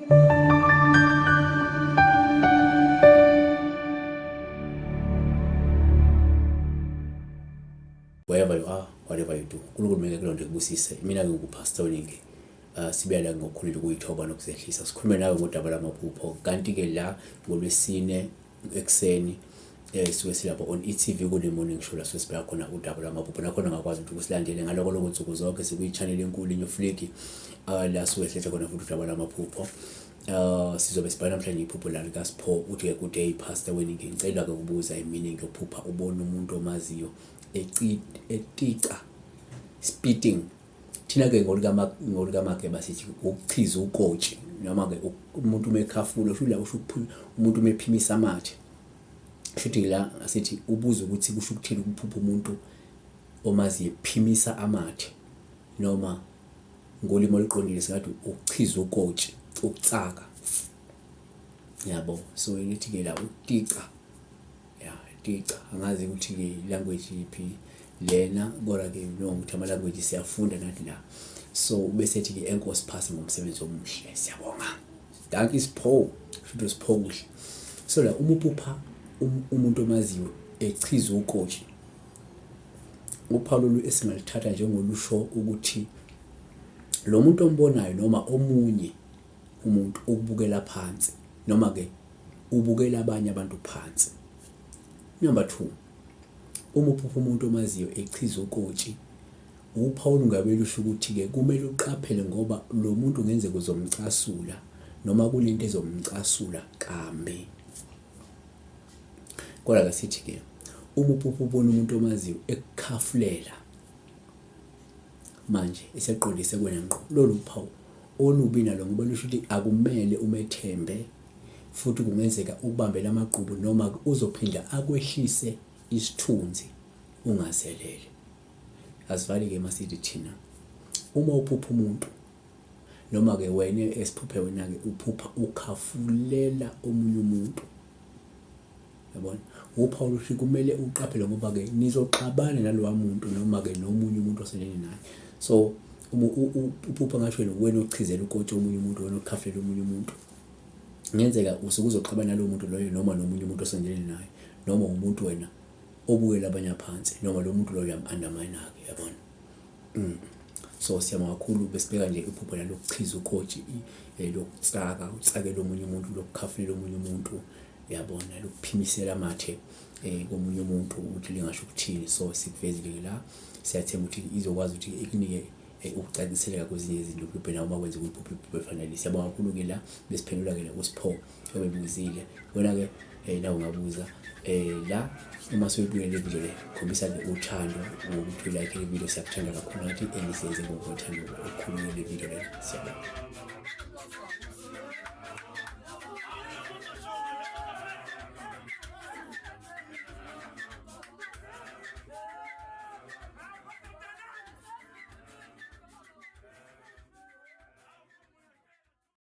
Wherever you are, whatever you do, uNkulunkulu meke kulonto ekubusise. Mina-ke nguPastor Ningi. Sibuya la ngokukhulu ukuyithoba nokuzehlisa. Sikhulume nawe ngodaba lwamaphupho. Kanti-ke la ngoLwesine ekuseni suke silapho on e-TV kune-morning show la suke sibheka khona udaba lwamaphupho. Nakhona ungakwazi ukuthi usilandele ngaloko loko nsuku zonke sikwi-channel enkulu iNew Flick la suke siletha khona futhi udaba lwamaphupho. Sizobe sibhala namhlanje iphupho la likaSipho uthi-ke good day Pastor Weningi, ngicela-ke ukubuza i-meaning yokuphupha ubona umuntu omaziyo etica spitting. Thina-ke ngolikaMageba sithi ukuchiza ukotshi noma-ke umuntu uma ekhafula usho la usho umuntu uma ephimisa amathe. Shuthi la asithi ubuza ukuthi kusho ukuthini ukuphupha umuntu omaziyo ephimisa amathe noma ngolimi oluqondile singathi ukuchiza ukotshi, ukutsaka. Yabo, so lithi-ke la ukutica ya tica angazi ukuthi-ke language yiphi lena kodwa-ke no ukuthi ama-language siyafunda nathi la. So bese ethi-ke enkosi phasi ngomsebenzi omuhle, siyabonga. Dankie Sipho, shuthi uSipho kuhle. So la uma uphupha umuntu omaziyo echiza ukotshi, uphawu lolu esingaluthatha njengolusho ukuthi lo muntu ombonayo noma omunye umuntu ukubukela phansi noma-ke ubukela abanye abantu phansi. Number 2, uma uphupha umuntu omaziyo echiza ukotshi, uphawu olungabe lusho ukuthi-ke kumele uqaphele ngoba lo muntu kungenzeka uzomcasula noma kunento ezomcasula kambi. Kodwa-ke sithi-ke uma uphupha ubona umuntu omaziyo ekukhafulela manje eseqondise kuwena ngqo, lolu phawu olubi nalo ngoba lusho ukuthi akumele umethembe futhi kungenzeka ukubambele amagqubu noma uzophinda akwehlise isithunzi ungazelele. Asivali-ke masithi thina uma uphupha umuntu noma-ke wena esiphuphe wena-ke uphupha ukhafulela omunye umuntu, yabona, uphawu oluthi kumele uqaphele ngoba-ke nizoxabana nalowa muntu noma-ke nomunye umuntu osondelene naye. So uma uphupha ngasho wena uwena ochizela ukotsha omunye umuntu, wena okhafulela omunye umuntu, kungenzeka usuke uzoxabana nalowo muntu loyo noma nomunye umuntu osondelene naye noma umuntu wena obukela abanye phansi noma lo muntu loyo uyam-undermine-ke, yabona. So siyabonga kakhulu, besibheka nje iphupho la lokuchiza ukotshi, lokutsaka, utsakela omunye umuntu, lokukhafulela omunye umuntu, yabona, lokuphimisela amathe komunye umuntu ukuthi lingasho ukuthini. So sikuvezile-ke la, siyathemba ukuthi izokwazi ukuthi ikunike ukucaciseleka kwezinye izinto mhlawumbe nawe uma kwenzeka uyiphuphe iphupho elifana naleli. Siyabonga kakhulu-ke la, besiphendula-ke la kuSipho obebuzile. Wena-ke nawe ungabuza la uma sewuyibukele le video le, khombisa-ke uthando ngokuthi ulike le video. Siyakuthanda kakhulu nathi and siyenze ngothando olukhulu le video le. Siyabonga.